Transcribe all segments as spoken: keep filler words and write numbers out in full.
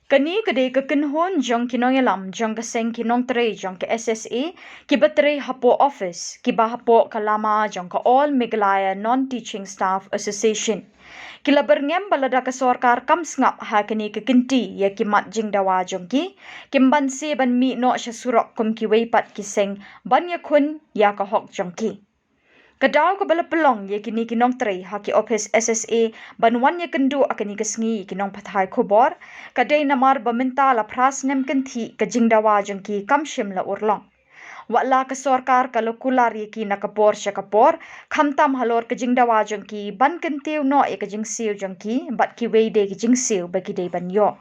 Kane ka dei ka kynhun jong ki nongïalam jong ka seng ki nongtrei jong ka S S A kiba trei hapoh office, kiba hapoh ka lama jong ka All Meghalaya Non-Teaching Staff Association. Ki la byrngem ba lada ka sorkar kam sngap ha kane ka kynti ïa ki mat jingdawa jong ki, kim banse ban mih noh sha surok kum kiwei pat ki seng ban ïakhun ïa ka hok jong ki. Ka daw kaba la pynlong ïa kine ki nongtrei ha ki ophis S S A ban wan ïakynduh ha kane ka sngi ïa ki nongpathai khubor ka dei namar ba mynta la phra snem kynthih ka jingdawa jong ki kam shym la urlong. Wat la ka sorkar ka la kular ïa ki na ka por sha ka por, khamtam halor ka jingdawa jong ki ban kyntiew noh ïa ka jingsiew jong ki bad kiwei de ki jingsiew ba ki dei ban ïoh.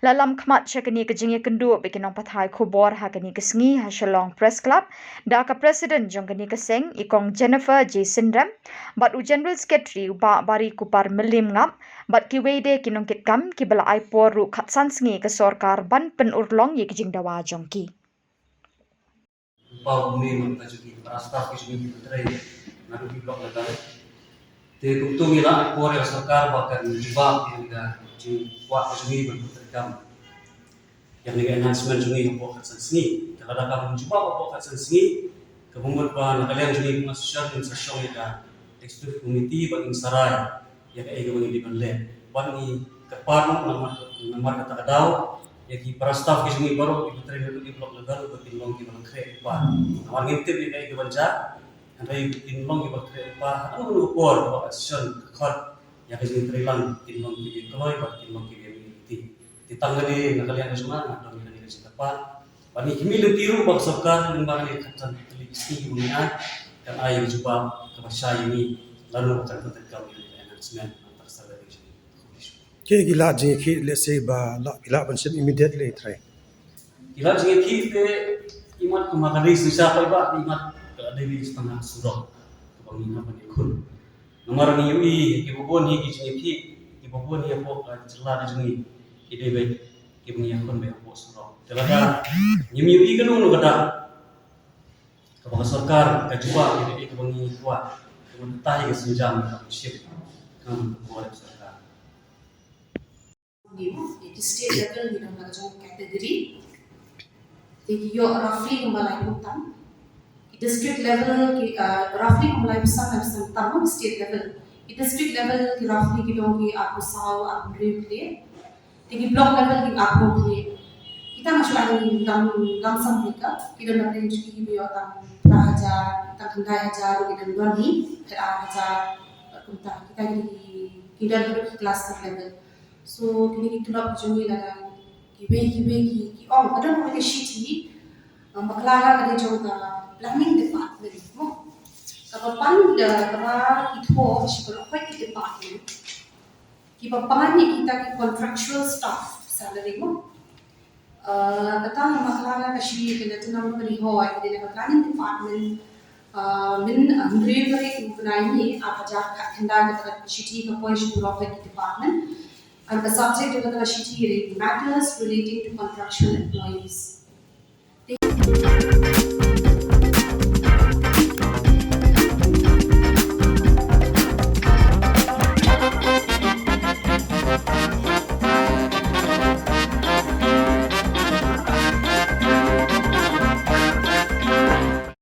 La lam khmat sha kane ka jingïakynduh bad ki nongpathai khubor ha kane ka sngi ha Shillong Press Club da ka President jong kane ka seng, i Kong Jennifer J Synrem, bad u General Secretary, u Bah Barikupar Mylliem Ngap, bad kiwei de ki nongkitkam kiba la ai por ruh khatsan sngi ka sorkar ban pynurlong ïa ki jingdawa jong ki. Pau ni man ka jong ki para staff ki jong ki trei na ki block level. Te kumtu ngi la ai por ïa ka sorkar ba kan jubab ïa ka jingkwah ka jong ki ban pyntrei kam. Ïa kane ka announcement jong ngi hapoh khatsan sngi. Te lada kam jubab hapoh khatsan sngi, ka mut ba na ka liang jong ngi kum association ngin sa shong ïa ka executive committee ba ngin sa rai ïa kaei kaba ngi dei ban leh. Bad ngi kyrpad namar, namar kata ka daw ïa ki para staff ki jong ngi baroh kiba trei na ki block level ba kin long kiba la khreh lypa. Namar ngim tip ïa kaei kaban jia, hynrei kin long kiba la khreh lypa. Hynrei ka por ba ka association ka khot ïa ka jingtrei lang kin long kiba kloi bad kin long kiba ïa. Te tang kane na ka liang ka jong nga, nga don kane ka jingkyrpad. Bad ngi khmih lynti ruh ba ka sorkar lyngba kane ka khatsan tylli ki sngi ba ngi ai, kan ai ka jubab kaba shai ïa ngi lano ba kan pyntrei kam ïa ka announcement na ka salary. Ki, ki la jingïakhih, let's say, ba la, ki la ban shim immediately, trai. Ki la jingïakhih te imat kumba ka dei shisha paidbah, imat ka dei shisha tang surok kaba ngi hap ban ïakhun. Namar ngi ïohi kiba bun hi ki jingïakhih, kiba bun hi hapoh ka jylla ka jong ngi, ki dei beit kiba ngi ïakhun beit hapoh surok. Te lada ngim ïohi kano kano ka dak kaba ka sorkar ka jubab ïa kaei kaba ngi kwah, ka mut ka tai ka sienjam ka shim ka mut ka buh ka sorkar. Ngi mo, ïa ki state level ngi don la ka jong category. Te ki ïoh roughly kumba laiphew tam. Ki district level ki, ah, roughly kumba laiphew san, laiphew san tam mo, state level. Ki district level ki roughly ki don ki arphew saw, arphew hynriew khlieh. Te ki block level ki arphew khlieh. Kita nga shu ai lam, lam sam hi ka, ki don na range ki kiba ïoh tang phra hajar, tang khyndai hajar, ki don don hi, khat ar hajar, kumta. Kita ki, ki don ki cluster level. So, kine ki tulop ki jong ngi lada kiwei kiwei ki, ki ong, ka don kawei ka shithi, um, bakla ka dei jong ka planning department, mo. Kaba pan da kaba ki thoh shi baroh ki department. Kiba pan ïa kita ki contractual staff salary, mo. Uh, kata nga bakla ka shithi ka la tnam ka dei hoi, ka dei na ka planning department, uh, min, uh, hynriew tarik u bnai ni, ar hajar khatkhyndai, kata ka shithi ka poi sha baroh ki department. And the subject of the shithi is matters relating to contractual employees.